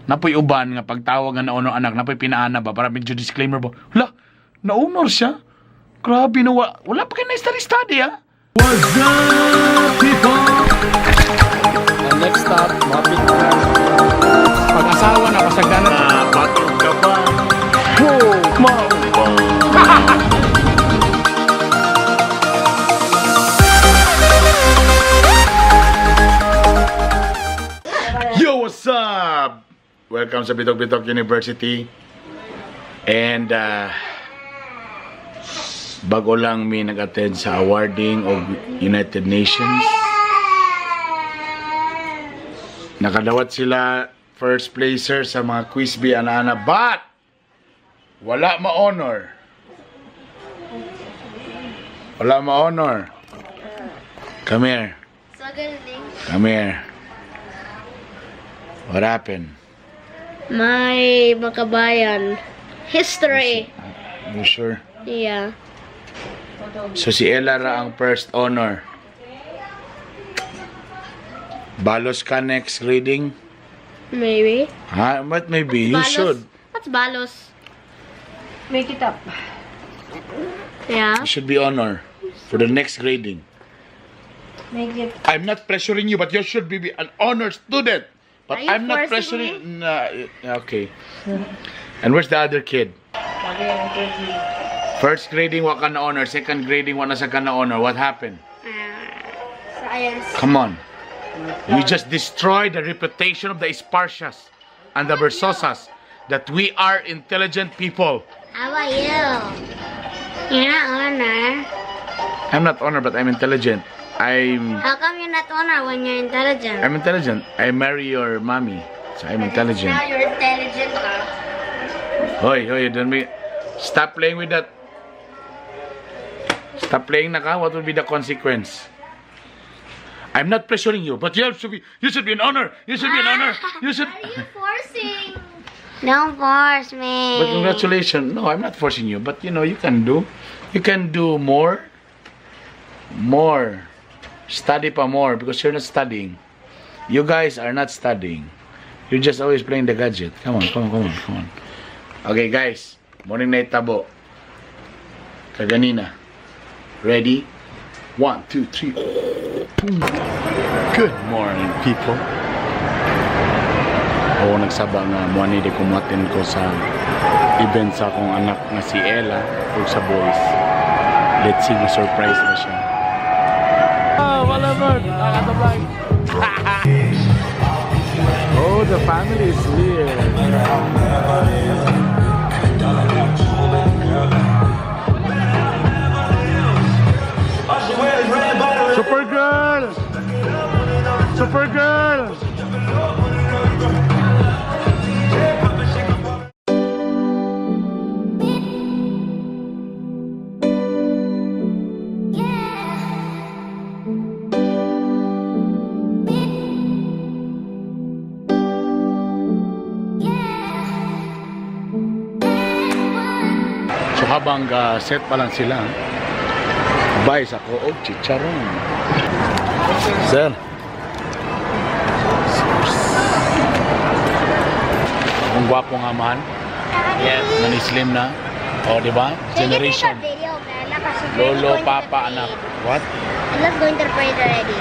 Napoy uban nga pagtawag nga naunor anak, napoy pinaana ba para medyo disclaimer ba. Hala, naunor siya. Grabe na wala pa kayo na study ha. What's up, people? And next stop, mapit na. Pag-asawa na pasagdanan. Batok ka ba? Yo, what's up? Welcome sa BITOKBITOK University. And bago lang may nag-attend sa awarding of United Nations. Nakadawat sila first placer sa mga quiz bee ana-ana, but wala ma-honor. Wala ma-honor. Come here. Come here. What happened? My makabayan. History. You sure? Yeah. So si Ella ra ang first honor. Balos ka next reading? Maybe. Ha? But maybe. You Balos. should. That's balos. Make it up. Yeah. You should be honor for the next grading. Make it. I'm not pressuring you, but you should be an honor student. But Are you I'm not forcing pressuring. Nah, okay. And where's the other kid? First grading, wa ka na honor. Second grading, wa na sa ka na honor. What happened? Science. Come on. You just destroyed the reputation of the Esparcias and the Versosas that we are intelligent people. How about you? You're not honor. I'm not honor, but I'm intelligent. How come you're not honor when you're intelligent? I'm intelligent. I marry your mommy, so I'm intelligent. Now you're intelligent, Hoy, don't be. Stop playing with that. Stop playing na ka. What will be the consequence? I'm not pressuring you, but you should be an honor. You should be an honor. You should. Are you forcing? Don't force me. But congratulations. No, I'm not forcing you. But you know, you can do more. More. Study pa more because you're not studying. You guys are not studying. You're just always playing the gadget. Come on. Okay, guys. Morning na itabo. Kaganina. Ready? 1, 2, 3. Good morning, people. Oo, nagsaba nga muani di kumatin ko sa event sa akong anak na si Ella o sa boys. Let's see, ma-surprise na siya. Oh, whatever. Oh, the family is here. Supergirl! Supergirl! So habang set pa lang sila, buy sa ko og chicharon. Sir. Ang gwapo nga man. Yes. Nani-slim na. O, di ba? Generation. Lolo, papa, anak. What? Let's go interpret already.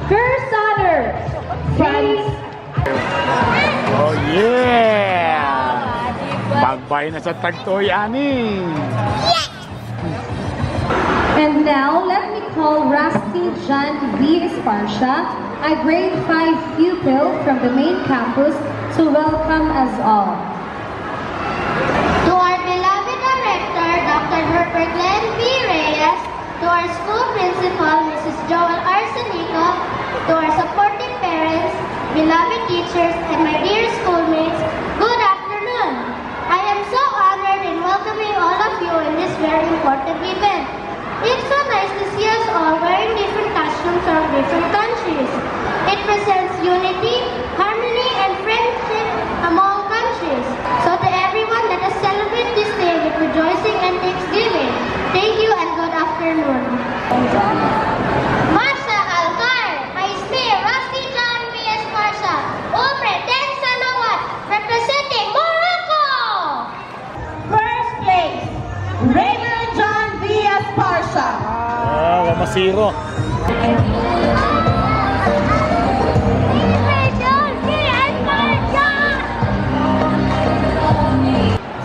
First honor, France. Oh yeah! Bagbay na sa tagtoy, ani! And now, let me call Rusty John V. Esparcia, a grade 5 pupil from the main campus, to welcome us all. Masiro.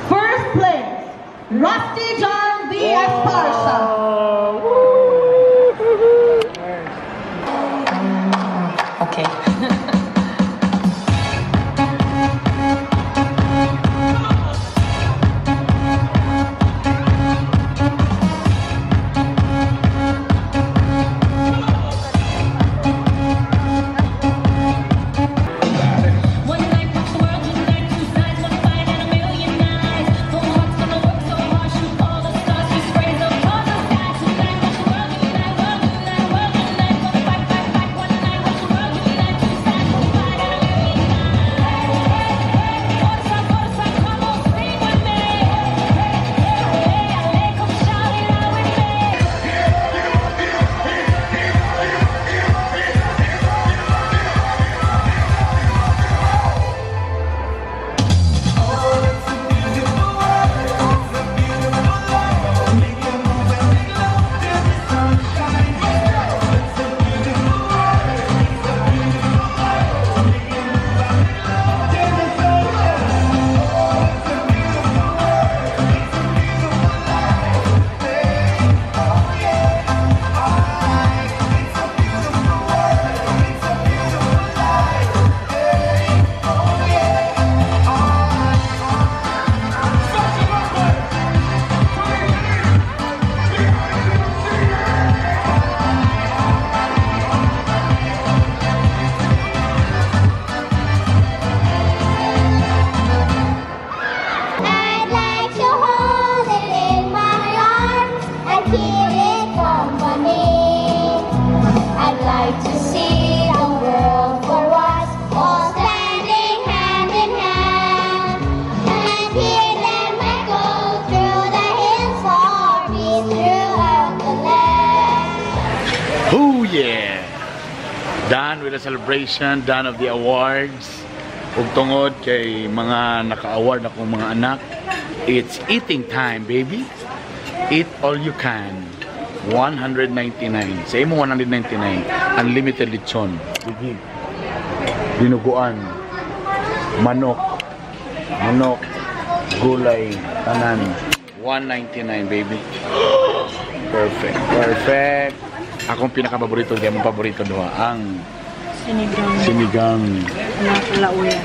First place, Rusty John V. Esparza. Okay. I'd like to hold it in my arms and keep it company. I'd like to see the world for us all standing hand in hand and hear them echo through the hills far beat throughout the land. Oh yeah! Done with the celebration, done of the awards. Ug tungod kay mga naka-award akong mga anak, it's eating time, baby. Eat all you can. 199. Sa imo 199. Unlimited lechon. Baby. Dinuguan. Manok. Gulay. Tanan. 199, baby. Perfect. Akong pinaka-paborito, di mo paborito doon, ang sinigang. Nakalauyan.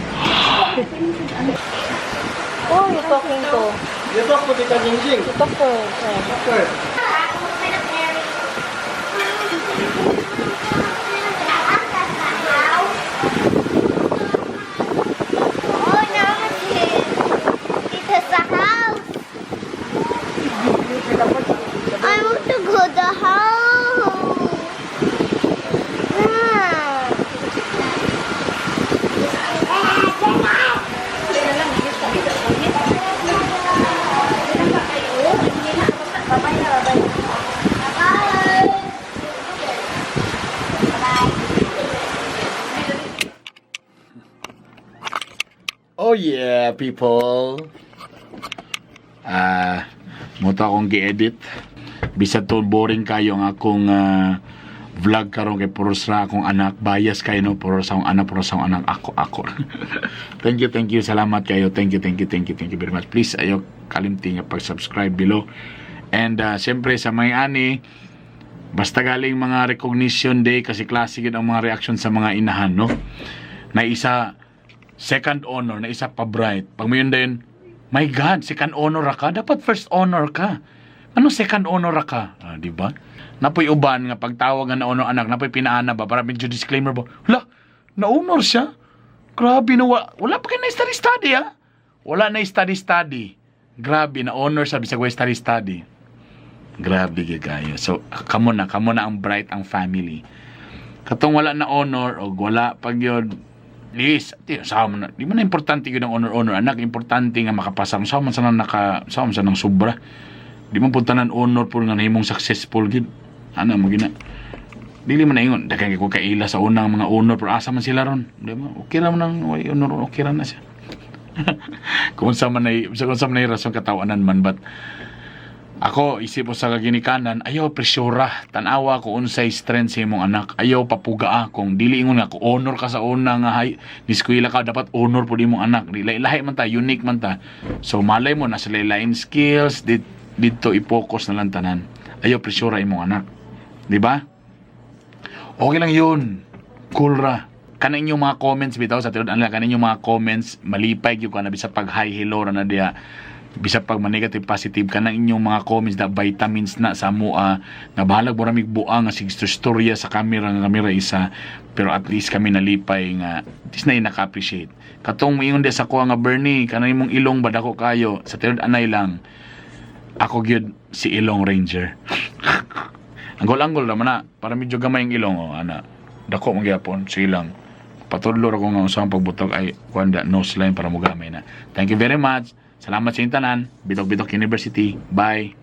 Oh, you talking to? You talk to Tita Jingjing. You talk to. Oh no, it's a house. I want to go to the house. Yeah. Oh yeah, people. Muto akong gi-edit. Bisa to boring kayo ang akong vlog karon kay puro sa akong anak. Bias kayo no, puro sa akong anak, ako. Thank you. Salamat kayo. Thank you very much. Please ayo kalimti nga pag-subscribe below. And siyempre sa may ani, basta galing mga recognition day kasi klase yun ang mga reaction sa mga inahan, no? Na isa second honor, na isa pa bright. Pag mo yun din, my God, second honor ka, dapat first honor ka. Ano second honor ka? Di ba? Napoy uban nga pagtawag nga na honor anak, napoy pinaana ba para medyo disclaimer ba? Hala, na-honor siya. Grabe na wala pa kayo na study ha. Wala na study. Grabe na honor sa bisag way study. Grabe kayo. So, kamo na ang bright ang family. Katong wala na honor o wala pag yun, please, sama na. Di man na importante yun ang honor anak, importante nga makapasa. Sama sa nang sobra. Di man punta ng honor po nga nahimong successful gid. Ano mo gina? Dili man na ingon, daghang ko kaila sa unang mga honor pero asa man sila ron. Di ba? Okay ra man ang honor, okay ra na siya. kung sa man na rason katawanan man, but Ako, isip ko sa kaginikanan, ayaw presyura. Tanawa ko unsay strength sa imong anak. Ayaw papuga kung dili ingon nga, kung honor ka sa una nga niskwela ka, dapat honor po di mong anak. Lahi man ta, unique man ta. So, malay mo, nasa lain skills, dito i-focus na lang tanan. Ayaw presyura imong anak. Di ba? Okay lang yun. Cool ra. Kanan inyong mga comments, bitaw, sa tilod, kanan inyong mga comments, malipay yung ka na bisa pag hi, hello, ra na diya. Bisa pag negative positive ka ng inyong mga comments na vitamins na sa mua na bahalag maraming buang nga sig storya sa camera isa, pero at least kami nalipay nga at least na naka-appreciate katong moingon di sa ko nga Bernie kanang imong ilong ba dako kayo sa tinud anay lang ako gyud si Ilong Ranger. Anggol-anggol naman na para medyo gamay ang ilong ana dako man gyapon silang patudlo ra ko nga usang pagbutok ay kuanda nose line para mo gamay na. Thank you very much. Salamat sa intanan. Bitok Bitok University. Bye.